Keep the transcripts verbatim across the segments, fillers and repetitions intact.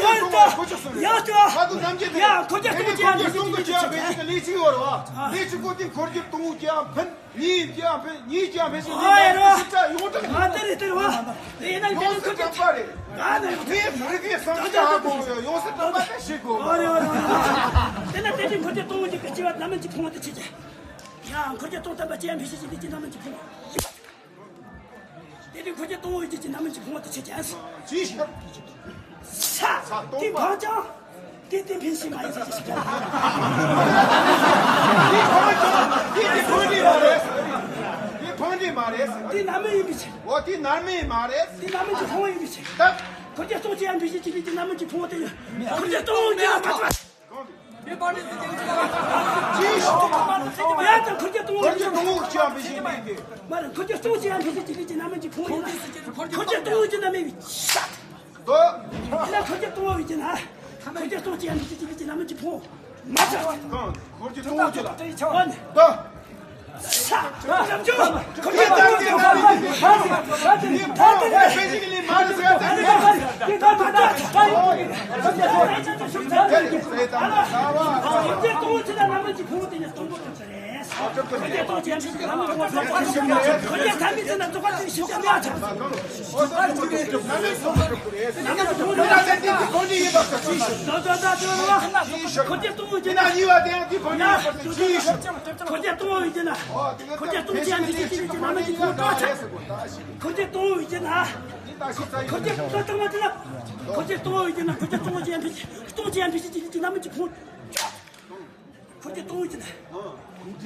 ཡང་ལྟ། ཡང་ལྟ། ཡ། འཁོར་རྒྱུག་སྟོང་ཅི་ཡང་ཕེབས་ཤིག་ཅི་ཅི་ཅི་ཅི། ལས་གཅིག་ཡོད་རེད་བ། ལས་གཅིག་པོ་དེ་འཁོར་རྒྱུག་སྟོང་ཅི་ཡང་ཕེབས། གཉིས་ཅི་ཡང་ཕེབས། གཉིས་ཅི་ཡང་ཕེབས་ཤིག། ཨོ་ཡ་རོ། ཡོངས་གྲགས། ང་དེ་རེད་དེ་རེད་བ། དེ་ཡིན་ན་དེ་ཡོངས་སུ་གྲགས་པ་རེད། ང་ནི་ཡོངས་སུ། དེ་མི་རིགས་ཀྱི་བསམ་འཆར་ཧ་གོ་ཡོད། ཡོངས་སུ་གྲགས་པ་དེ་ཤེས་དགོས། ཨོ་རེད་ཨོ་རེད། དེ་ན་དེ་དུས་འཁོར་རྒྱུག་སྟོང་ཅི་གི་སྤྱི་བ་རྣམ་སྨིན་གྱི་ཕུང་པོ་དེ་ཆེ་ཆེ། ཡང་འཁོར་རྒྱུག་སྟོང་ཐམ་པ་ཅི་ཡང་ཕེབས་ཤིག་ཅི་ཅི་ཅི། རྣམ་སྨིན་གྱི་ཕུང་པོ། དེ་དུས་འཁོར་རྒྱུག་སྟོང་བའི་རྒྱུད་ཀྱི་རྣམ་སྨིན་གྱི་ཕུང་པོ་དེ་ཆེ་ཆེ། ཅི་ཞིག་ས། ས་སྟོང་པ། དེ་འཕངས་ཀྱང་། དེ་དེ་འཕེན་ཤེས་མ་ཡིན་ཟེར་ཞིག་ཀྱང་། དེ་འཕངས་ཀྱང་དེ་དེ་འཕངས་ནི་མ་རེད། དེ་འཕངས་ནི་མ་རེད། དེ་རྣམ་སྨིན་ཡིན་པའི་ཕྱིར། འོ་དེ་རྣམ་སྨིན་མ་རེད། དེ་རྣམ་སྨིན་གྱི་ཕུང་པོ་ཡིན་པའི་ཕྱིར། ད། འཁོར་རྒྱུག་སྟོང་ཅི་ཡང་ཕེབས་ཤིག་ཅི་ལས་ཀྱི་རྣམ་སྨིན་གྱི་ཕུང་པོ་དེ་ཡང་། འཁོར་རྒྱུག་སྟོང་ཅི་ཡང་ཕེབས་པ། ཅི་ཞིག་ཡང་ད་འཁོར་རྒྱུག་སྟོང་འཁོར་རྒྱུག་སྟོང་ཅི་ཡང་ཕེབས་ཤིག་ཅི་ལས་ཀྱི། མ་རེད། འཁོར་རྒྱུག་སྟོང་ཅི་ཡང་ཕེབས་ཤིག་ཅི་ལས་ཀྱི་རྣམ་སྨིན་གྱི་ཕུང་པོ་ཡིན་ན། འཁོར་རྒྱུག་སྟོང་ཅི་རྣམ་སྨིན་པའི་ཕྱིར། དོ། ཡིན་ན་འཁོར་རྒྱུག་སྟོང་བའི་རྒྱུད་ན། འཁོར་རྒྱུག་སྟོང་ཅི་ཡང་ཕེབས་ཤིག་ཅི་ལས་ཀྱི་རྣམ་སྨིན་གྱི་ཕུང་པོ། མ་ཆགས། འཁོར་རྒྱུག་སྟོང་ཅི་ལ། འོ་ནི། དོ། ས། འཁོར་རྒྱུག་སྟོང་ཅི་ཡང་ཕེབས་ཤིག་ཅི་ལས་ཀྱི་རྣམ་སྨིན་གྱི་ཕུང་པོ། འཁོར་རྒྱུག་སྟོང་ཅི་ལ་རྣམ་སྨིན་གྱི་ཕུང་པོ་དེ་ཡང་སྟོང་པ་གྲུབ་པ་རེད། འཁོར་རྒྱུག་སྟོང་ཅི་ཡང་ཕེབས་ཤིག་ཅི་ལས་ཀྱི་རྣམ་སྨིན་གྱི་ཕུང་པོ། འཁོར་རྒྱུག་ཐ་མའི་རྒྱུད་ན་རྫོགས་པ་ཅི་ཞིག་ཀྱང་མེད་པ་ཆགས། རྣམ་སྨིན་གྱི་ཕུང་པོ་ཡིན་པའི་ཕྱིར། འཁོར་རྒྱུག་སྟོང་བའི་རྒྱུད་ན། འཁོར་རྒྱུག་སྟོང་བའི་རྒྱུད་ན། འཁོར་རྒྱུག་སྟོང་ཅི་ཡང་ཕེབས་ཤིག་ཅི་ལས་ཀྱི་རྣམ་སྨིན་གྱི་ཕུང་པོ་འགྲོ་ཆགས། འཁོར་རྒྱུག་སྟོང་བའི་རྒྱུད་ན། འཁོར་རྒྱུག་སྟོང་བའི་རྒྱུད་ན། འཁོར་རྒྱུག་སྟོང་བའི་རྒྱུད་ན། འཁོར་རྒྱུག་སྟོང་ཅི་ཡང་ཕེབས་ཤིག་སྟོང་ཅི་ཡང་ཕེབས་ཤིག་ཅི་ལས་ཀྱི་རྣམ་སྨིན་གྱི་ཕུང་པོ། འཁོར་རྒྱུག་སྟོང་བའི་རྒྱུད་ན།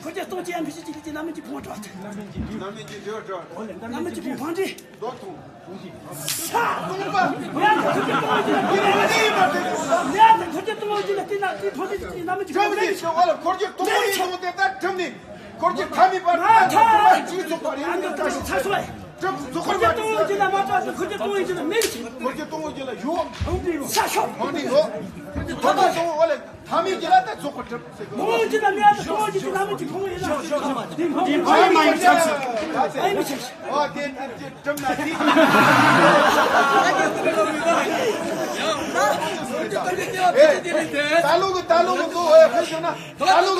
འཁོར་རྒྱུག་སྟོང་ཅི་ཡང་ཕེབས་ཤིག་ཅི་ལས་ཀྱི་རྣམ་སྨིན་གྱི་ཕུང་པོ་འགྲོ་ཆགས། རྣམ་སྨིན་གྱི་རྒྱུད་འགྲོ། རྣམ་སྨིན་གྱི་ཕུང་པོ་འཕངས་ཏེ། མདོར་ཐོང་། ས། སྟོང་པ། ཡང་འཁོར་རྒྱུག་སྟོང་བའི་རྒྱུད་ན། ཡང་འཁོར་རྒྱུག་སྟོང་བའི་རྒྱུད་ན་དེ་ན་དེ་འཕངས་ཏེ་དེ་རྣམ་སྨིན་གྱི་ཕུང་པོ་འགྲོ་ཆགས། འཁོར་རྒྱུག་སྟོང་བའི་རྒྱུད་ན་དེ་ན་དེ་འཕངས་ཏེ་དེ་རྣམ་སྨིན་གྱི་ཕུང་པོ་འགྲོ་ཆགས། འཁོར་རྒྱུག་ཐ་མའི་བར་དུ་ད་གྲུབ་ནས། འཁོར་རྒྱུག་ཐ་མའི་བར་དུ་ད་གྲུབ་ནས་ད་ཅི་ཚོགས་པ་རེད། ཨ་ནི་ད་ཅི་ཚ་སོ་ཨེ། གྲུབ་འཁོར་རྒྱུག་སྟོང་བའི་རྒྱུད་ན་མ་གྲུབ་ན་འཁོར་རྒྱུག་སྟོང་བའི་རྒྱུད་ན་མེད་ཅིང་། འཁོར་རྒྱུག་སྟོང་བའི་རྒྱུད་ལ་ཡོད། ས་ཤོག་མང་ནི་ཡོད། ཐ་མ་སྟོང་བ་ལས་ཐ་མའི་རྒྱུད་ལ་ད་རྫོགས་པ་གྲུབ་ཟེར་གི། མང་རྒྱུད་ན་མེད་ཨ་ད་སྟོང་བའི་རྒྱུད་ཀྱི་རྣམ་སྨིན་གྱི་ཕུང་པོ་ཡིན་ན། འདི་མ་ཡིན་མ་ཡིན་ཆགས་ཟེར། ཨ་ཡིན་མི་ཆགས། ཨོ་དེ་དེ་དེ་གྲུབ་ན་དེ། ཨེ། ད་ལོ་གི་ད་ལོ་གི་གཙོ་བོ་ཨེ་ཕེབས་བྱུང་ན་ད་ལོ།